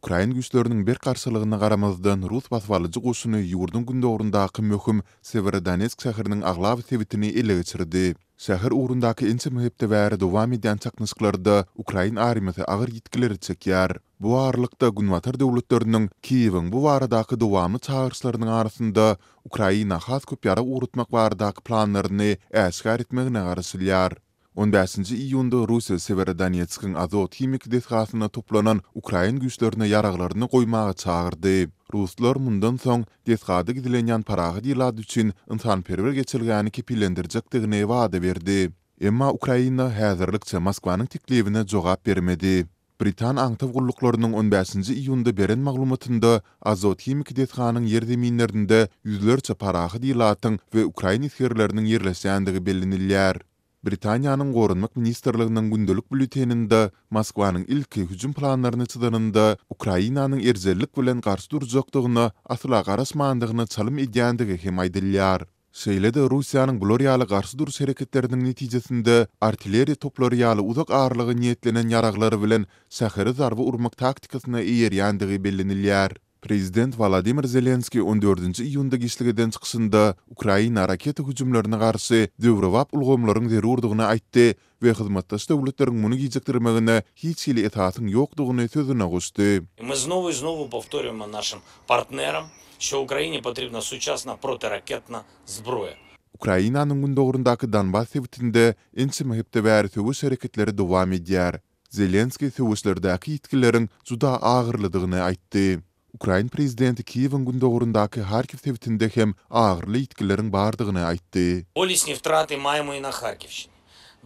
Ukrain güýçleriniň berk garşylygyna garamazdan, rus basybalyjy goşuny ýurduň gündogaryndaky möhüm Sewerodonetsk şäheriniň aglaba sebitini ele geçirdi. Şäher ugrundaky ençeme hepde bäri dowam edýän çaknyşyklarda ukrain armiýasy agyr ýitgileri çekýär. Bu aralykda, günbatar döwletleriniň Kiýewiň bu baradaky dowamly çagyryşlarynyň arasynda Ukraina has köp ýarag ugratmak baradaky planlaryny äşgär etmegine garaşylýar. On bäşinji iýunda Russiýa Sewerodonetskiň Azot himiki desgasynda toplanan ukrain güýçlerine ýaraglaryny goýmaga çagyrdy. Ruslar mundan soň desgada gizlenýän parahat ilat üçin ynsanperwer geçelgäni kepillendirjekdigini wada berdi. Emma Ukraina häzirlikçe Moskwanyň teklibine jogap bermedi. Britan aňtaw gulluklarynyň on bäşinji iýunda beren maglumatynda Azot himiki desganyň ýerzeminlerinde ýüzlerçe parahat ilatyň we ukrain esgerleriniň ýerleşýändigi bellenilýär. Britaniýanyň Goranmak ministrliginiň gündelik býulleteninde Moskwanyň ilki hüjüm planlaryny çyzanynda Ukrainanyň erjellik bilen garşy durjakdygyna asla garaşmandygyna çalym edýändigi hem aýdylýar. Şeýle-de Russiýanyň bular ýaly garşy duruş hereketleriniň netijesinde artilleriýa toplary ýaly uzak aralyga niýetlenen ýaraglar bilen şähere zarba urmak taktikasyna eýerýändigi bellenilýär. Prezident Wolodymyr Zelenskiý on dördünji iýunda giçlik eden çykyşynda Ukraina raketa hüjümlerine garşy döwrebap ulgamlaryň zerurdygyny aýtdy we hyzmatdaş döwletleriň muny gijikdirmegine hiç hili esasyň ýokdugyny sözüne goşdy. My znowu i znowu powtorýumo naszym partneram, şo Ukrainie potribna suçasna protyraketna zbroýa. Ukrainanyň gündogaryndaky Donbas sebitinde ençeme hepde bäri söweş hereketleri dowam edýär. Zelenskiý söweşlerdäki ýitgileriň juda agyrlydygyny aýtdy. Ukrain prezidenti Kiýewiň gündogaryndaky Harkiw sebitinde hem agyrly ýitgileriň bardygyny aýtdy. Bolesni wtraty maýemo i na Harkiwşine,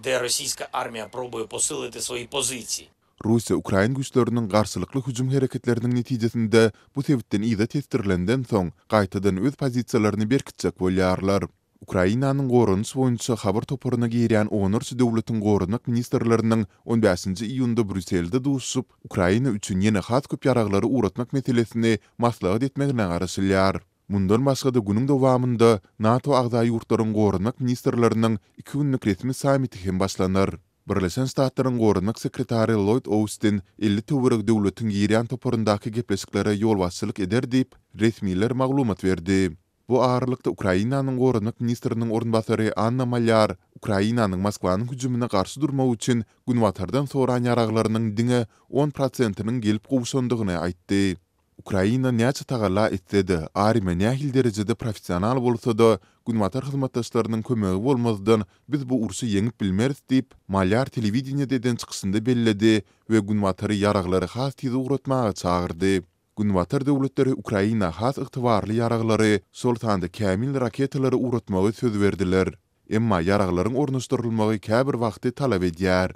de rossiýska armiýa probuýe posyliti swoi pozisiýi. Russiýa ukrain güýçleriniň garşylykly hüjüm hereketleriniň netijesinde bu sebitden yza tesdirilenden soň, gaýtadan öz pozisiýalaryny berkitjek bolýarlar. Ukrainanyň goranyş boýunça habar toparyna girýän onlarça döwletiň goranmak ministrleriniň on bäşinji iýunda Brýusselde duşuşyp, Ukraina üçin ýene has köp ýaraglary ugratmak meselesini maslahat etmegine garaşylýar. Mundan başga-da günüň dowamynda NATO agza ýurtlaryň goranmak ministrleriniň iki günlük resmi sammiti hem başlanar. Birleşen Ştatlaryň goranmak sekretary Lloýd Austin 50 töweregi döwletiň girýän toparyndaky gepleşiklere ýolbaşçylyk eder diýip, resmiler maglumat berdi. Bu aralykda, Ukrainanyň goranmak ministriniň orunbasary Anna Malýar Ukrainanyň Moskwanyň hüjümine garşy durmak üçin Günbatardan soran ýaraglarynyň diňe on prosentiniň gelip gowşandygyny aýtdy. Ukraina näçe tagalla etse-de, armiýa nähili derejede professional bolsa-da, Günbatar hyzmatdaşlarynyň kömegi bolmazdan biz bu urşy ýeňip bilmeris diýip, Malýar telewideniýede eden çykyşynda belledi we Günbatary ýaraglary has tiz ugratmaga çagyrdy. Günbatar döwletleri Ukraina has ygtybarly ýaraglary, şol sanda kämil raketalary ugratmagy söz berdiler. Emma ýaraglaryň ornaşdyrylmagy käbir wagty talap edýär.